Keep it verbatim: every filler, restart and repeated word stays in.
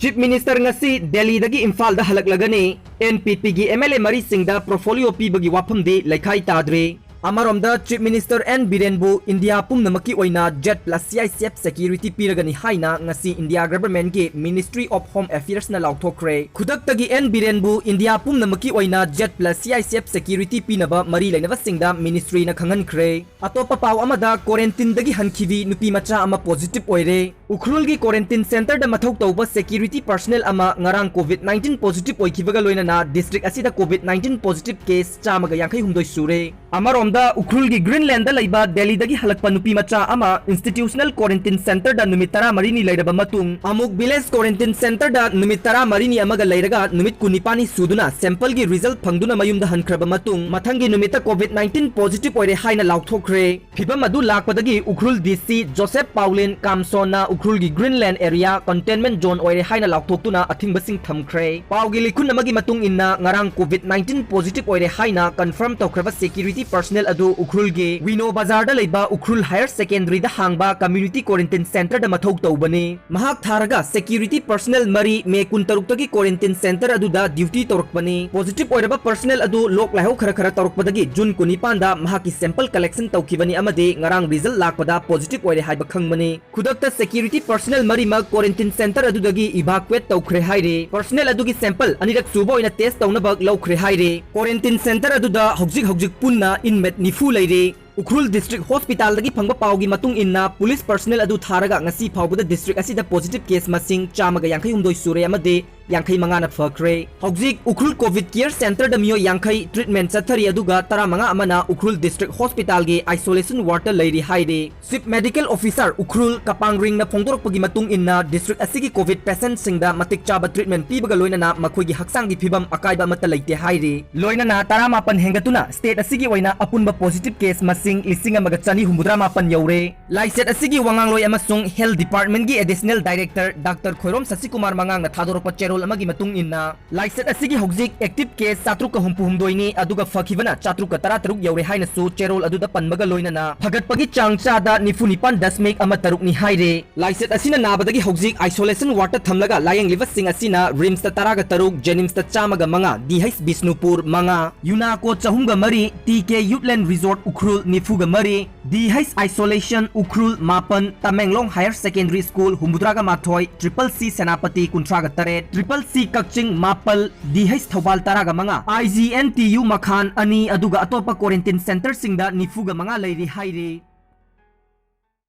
Chief Minister ꯉꯁꯤ ꯗꯦꯜꯂꯤꯗꯒꯤ ꯏꯝꯐꯥꯜꯗ ꯍꯜꯂꯛꯂꯒꯅꯤ꯫ NPPꯒꯤ MLA ꯃꯔꯤꯁꯤꯡꯗ portfolio ꯄꯤꯕꯒꯤ ꯋꯥꯐꯝꯗꯤ ꯂꯩꯈꯥꯏ ꯇꯥꯗ꯭ꯔꯤ꯫ ꯑꯃꯔꯣꯝꯗ, Chief Minister N ꯕꯤꯔꯦꯟꯕꯨ ꯏꯟꯗꯤꯌꯥ ꯄꯨꯝꯅꯃꯛꯀꯤ ꯑꯣꯏꯅ Z plus CICF security ꯄꯤꯔꯒꯅꯤ ꯍꯥꯏꯅ ꯉꯁꯤ ꯏꯟꯗꯤꯌꯥ governmentꯀꯤ Ministry of Home Affairsꯅ ꯂꯥꯎꯊꯣꯛꯈ꯭ꯔꯦ꯫ ꯈꯨꯗꯛꯇꯒꯤ N ꯕꯤꯔꯦꯟꯕꯨ ꯏꯟꯗꯤꯌꯥ ꯄꯨꯝꯅꯃꯛꯀꯤ ꯑꯣꯏꯅ Z plus CICF security ꯄꯤꯅꯕ ꯃꯔꯤ ꯂꯩꯅꯕꯁꯤꯡꯗ ministryꯅ ꯈꯪꯍꯟꯈ꯭ꯔꯦ꯫ ꯑꯇꯣꯞꯄ ꯄꯥꯎ ꯑꯃꯗ, quarantineꯗꯒꯤ ꯍꯟꯈꯤꯕꯤ ꯅꯨꯄꯤ ꯃꯆꯥ ꯑꯃ positive ꯑꯣꯏꯔꯦ꯫ ꯎꯈ꯭ꯔꯨꯜꯒꯤ quarantine centreꯗ ꯃꯊꯧ ꯇꯧꯕ security personnel ꯑꯃ ꯉꯔꯥꯡ COVID nineteen positive ꯑꯣꯏꯈꯤꯕꯒ ꯂꯣꯏꯅꯅ district ꯑꯁꯤꯗ COVID nineteen positive case ꯆꯥꯝꯃꯒ ꯌꯥꯡꯈꯩ ꯍꯨꯝꯗꯣꯏ ꯁꯨꯔꯦ꯫ ꯑꯃꯔꯣꯝꯗ, ꯎꯈ꯭ꯔꯨꯜꯒꯤ Greenlandꯗ ꯂꯩꯕ ꯗꯦꯜꯂꯤꯗꯒꯤ ꯍꯜꯂꯛꯄ ꯅꯨꯄꯤ ꯃꯆꯥ ꯑꯃ institutional quarantine centreꯗ ꯅꯨꯃꯤꯠ ꯇꯔꯥꯃꯔꯤꯅꯤ ꯂꯩꯔꯕ ꯃꯇꯨꯡ, ꯑꯃꯨꯛ village quarantine centreꯗ ꯅꯨꯃꯤꯠ ꯇꯔꯥꯃꯔꯤꯅꯤ ꯑꯃꯒ ꯂꯩꯔꯒ ꯅꯨꯃꯤꯠ ꯀꯨꯟꯅꯤꯄꯥꯟꯅꯤ ꯁꯨꯗꯨꯅ sampleꯒꯤ result ꯐꯪꯗꯨꯅ ꯃꯌꯨꯝꯗ ꯍꯟꯈ꯭ꯔꯕ ꯃꯇꯨꯡ, ꯃꯊꯪꯒꯤ ꯅꯨꯃꯤꯠꯇ COVID nineteen positive ꯑꯣꯏꯔꯦ ꯍꯥꯏꯅ ꯂꯥꯎꯊꯣꯛꯈ꯭ꯔꯦ꯫ ꯐꯤꯚꯝ ꯑꯗꯨ ꯂꯥꯛꯄꯗꯒꯤ ꯎꯈ꯭ꯔꯨꯜ DC ꯖꯣꯁꯦꯐ ꯄꯥꯎꯂꯤꯟ ꯀꯥꯝꯁꯣꯟꯅ ꯎꯈ꯭ꯔꯨꯜꯒꯤ Greenland area containment zone ꯑꯣꯏꯔꯦ ꯍꯥꯏꯅ ꯂꯥꯎꯊꯣꯛꯇꯨꯅ ꯑꯊꯤꯡꯕꯁꯤꯡ ꯊꯝꯈ꯭ꯔꯦ꯫ ꯄꯥꯎꯒꯤ ꯂꯤꯈꯨꯟ ꯑꯃꯒꯤ ꯃꯇꯨꯡ ꯏꯟꯅ, ꯉꯔꯥꯡ COVID nineteen positive ꯑꯣꯏꯔꯦ ꯍꯥꯏꯅ confirm ꯇꯧꯈ꯭ꯔꯕ security personnel ꯑꯗꯨ ꯎꯈ꯭ꯔꯨꯜꯒꯤ ꯋꯤꯅꯣ ꯕꯖꯥꯔꯗ ꯂꯩꯕ ꯎꯈ꯭ꯔꯨꯜ higher secondaryꯗ ꯍꯥꯡꯕ community quarantine centreꯗ ꯃꯊꯧ ꯇꯧꯕꯅꯤ꯫ ꯃꯍꯥꯛ ꯊꯥꯔꯒ security personnel ꯃꯔꯤ ꯃꯦ ꯀꯨꯟꯇꯔꯨꯛꯇꯒꯤ quarantine centre ꯑꯗꯨꯗ duty ꯇꯧꯔꯛꯄꯅꯤ꯫ Positive ꯑꯣꯏꯔꯕ personnel ꯑꯗꯨ ꯂꯣꯛ ꯂꯥꯏꯍꯧ ꯈꯔ ꯈꯔ ꯇꯧꯔꯛꯄꯗꯒꯤ ꯖꯨꯟ ꯀꯨꯟꯅꯤꯄꯥꯟꯗ ꯃꯍꯥꯛꯀꯤ sample collection ꯇꯧꯈꯤꯕꯅꯤ ꯑꯃꯗꯤ ꯉꯔꯥꯡ result ꯂꯥꯛꯄꯗ positive ꯑꯣꯏꯔꯦ ꯍꯥꯏꯕ ꯈꯪꯕꯅꯤ꯫ ꯈꯨꯗꯛꯇ security personnel ꯃꯔꯤꯃꯛ quarantine centre ꯑꯗꯨꯗꯒꯤ evacuate ꯇꯧꯈ꯭ꯔꯦ ꯍꯥꯏꯔꯤ꯫ Personnel ꯑꯗꯨꯒꯤ sample ꯑꯅꯤꯔꯛ ꯁꯨꯕ ꯑꯣꯏꯅ test ꯇꯧꯅꯕ ꯂꯧꯈ꯭ꯔꯦ ꯍꯥꯏꯔꯤ꯫ Quarantine centre ꯑꯗꯨꯗ ꯍꯧꯖꯤꯛ ꯍꯧꯖꯤꯛ ꯄꯨꯟꯅ inmate ꯅꯤꯐꯨ ꯂꯩꯔꯤ꯫ ꯎꯈ꯭ꯔꯨꯜ district hospitalꯗꯒꯤ ꯐꯪꯕ ꯄꯥꯎꯒꯤ ꯃꯇꯨꯡ ꯏꯟꯅ, police personnel ꯑꯗꯨ ꯊꯥꯔꯒ ꯉꯁꯤ ꯐꯥꯎꯕꯗ district ꯑꯁꯤꯗ positive case ꯃꯁꯤꯡ ꯆꯥꯝꯃꯒ ꯌꯥꯡꯈꯩ ꯍꯨꯝꯗꯣꯏ ꯁꯨꯔꯦ ꯑꯃꯗꯤ ꯌꯥꯡꯈꯩ ꯃꯉꯥꯅ ꯐꯈ꯭ꯔꯦ꯫ ꯍꯧꯖꯤꯛ ꯎꯈ꯭ꯔꯨꯜ COVID care centreꯗ ꯃꯤꯑꯣꯏ ꯌꯥꯡꯈꯩ treatment ꯆꯠꯊꯔꯤ, ꯑꯗꯨꯒ ꯇꯔꯥꯃꯉꯥ ꯑꯃꯅ ꯎꯈ꯭ꯔꯨꯜ district hospitalꯒꯤ isolation wardꯇ ꯂꯩꯔꯤ ꯍꯥꯏꯔꯤ꯫ Chief Medical Officer ꯎꯈ꯭ꯔꯨꯜ ꯀꯄꯥꯡ ꯔꯤꯡꯅ ꯐꯣꯡꯗꯣꯔꯛꯄꯒꯤ ꯃꯇꯨꯡ ꯏꯟꯅ, district ꯑꯁꯤꯒꯤ COVID patientꯁꯤꯡꯗ ꯃꯇꯤꯛ ꯆꯥꯕ treatment ꯄꯤꯕꯒ ꯂꯣꯏꯅꯅ ꯃꯈꯣꯏꯒꯤ ꯍꯛꯆꯥꯡꯒꯤ ꯐꯤꯕꯝ ꯑꯀꯥꯏꯕ ꯑꯃꯠꯇ ꯂꯩꯇꯦ ꯍꯥꯏꯔꯤ꯫ ꯂꯣꯏꯅꯅ ꯇꯔꯥꯃꯥꯄꯟ ꯍꯦꯟꯒꯠꯇꯨꯅ state ꯑꯁꯤꯒꯤ ꯑꯣꯏꯅ ꯑꯄꯨꯟꯕ positive case ꯃꯁꯤꯡ ꯂꯤꯁꯤꯡ ꯑꯃꯒ ꯆꯅꯤ ꯍꯨꯝꯐꯨꯇꯔꯥ ꯃꯥꯄꯟ ꯌꯧꯔꯦ꯫ ꯂꯥꯏꯆꯠ ꯑꯁꯤꯒꯤ ꯋꯥꯉꯥꯡꯂꯣꯏ ꯑꯃꯁꯨꯡ Health Departmentꯀꯤ Additional Director Doctor Khoirom ꯁꯁꯤꯀꯨꯃꯥꯔ ꯃꯉꯥꯡꯅ ꯊꯥꯗꯣꯔꯛꯄ ꯆꯦꯔꯣꯜ ꯆꯦꯔꯣꯜ ꯑꯃꯒꯤ ꯃꯇꯨꯡ ꯏꯟꯅ, ꯂꯥꯏꯆꯠ ꯑꯁꯤꯒꯤ ꯍꯧꯖꯤꯛ active case ꯆꯥꯇ꯭ꯔꯨꯛꯀ ꯍꯨꯝꯐꯨ ꯍꯨꯝꯗꯣꯏꯅꯤ, ꯑꯗꯨꯒ ꯐꯈꯤꯕꯅ ꯆꯥꯇ꯭ꯔꯨꯛꯀ ꯇꯔꯥꯇꯔꯨꯛ ꯌꯧꯔꯦ ꯍꯥꯏꯅꯁꯨ ꯆꯦꯔꯣꯜ ꯑꯗꯨꯗ ꯄꯟꯕꯒ ꯂꯣꯏꯅꯅ ꯐꯒꯠꯄꯒꯤ ꯆꯥꯡ ꯆꯥꯗ ꯅꯤꯐꯨ ꯅꯤꯄꯥꯟ ꯗꯁꯃꯤꯛ ꯑꯃ ꯇꯔꯨꯛꯅꯤ ꯍꯥꯏꯔꯦ꯫ ꯂꯥꯏꯆꯠ ꯑꯁꯤꯅ ꯅꯥꯕꯗꯒꯤ ꯍꯧꯖꯤꯛ isolation ward ꯊꯝꯂꯒ ꯂꯥꯌꯦꯡꯂꯤꯕꯁꯤꯡ ꯑꯁꯤꯅ RIMSꯇ ꯇꯔꯥꯒ ꯇꯔꯨꯛ, JNIMSꯇ ꯆꯥꯝꯃꯒ ꯃꯉꯥ, DH ꯕꯤꯁꯅꯨꯄꯨꯔ ꯃꯉꯥ, UNACO ꯆꯍꯨꯝꯒ ꯃꯔꯤ, TK Youthland Resort ꯎꯈ꯭ꯔꯨꯜ ꯅꯤꯐꯨꯒ ꯃꯔꯤ, DH Isolation ꯎꯈ꯭ꯔꯨꯜ ꯃꯥꯄꯟ, ꯇꯃꯦꯡꯂꯣꯡ Higher Secondary School ꯍꯨꯝꯐꯨꯇꯔꯥꯒ ꯃꯥꯊꯣꯏ, Triple C ꯁꯦꯅꯥꯄꯇꯤ ꯀꯨꯟꯊ꯭ꯔꯥꯒ ꯇꯔꯦꯠ, Triple C ꯀꯛꯆꯤꯡ ꯃꯥꯄꯜ, DH ꯊꯧꯕꯥꯜ ꯇꯔꯥꯒ ꯃꯉꯥ, IGNTU ꯃꯈꯥꯟ ꯑꯅꯤ, ꯑꯗꯨꯒ ꯑꯇꯣꯞꯄ quarantine centreꯁꯤꯡꯗ ꯅꯤꯐꯨꯒ ꯃꯉꯥ ꯂꯩꯔꯤ ꯍꯥꯏꯔꯤ꯫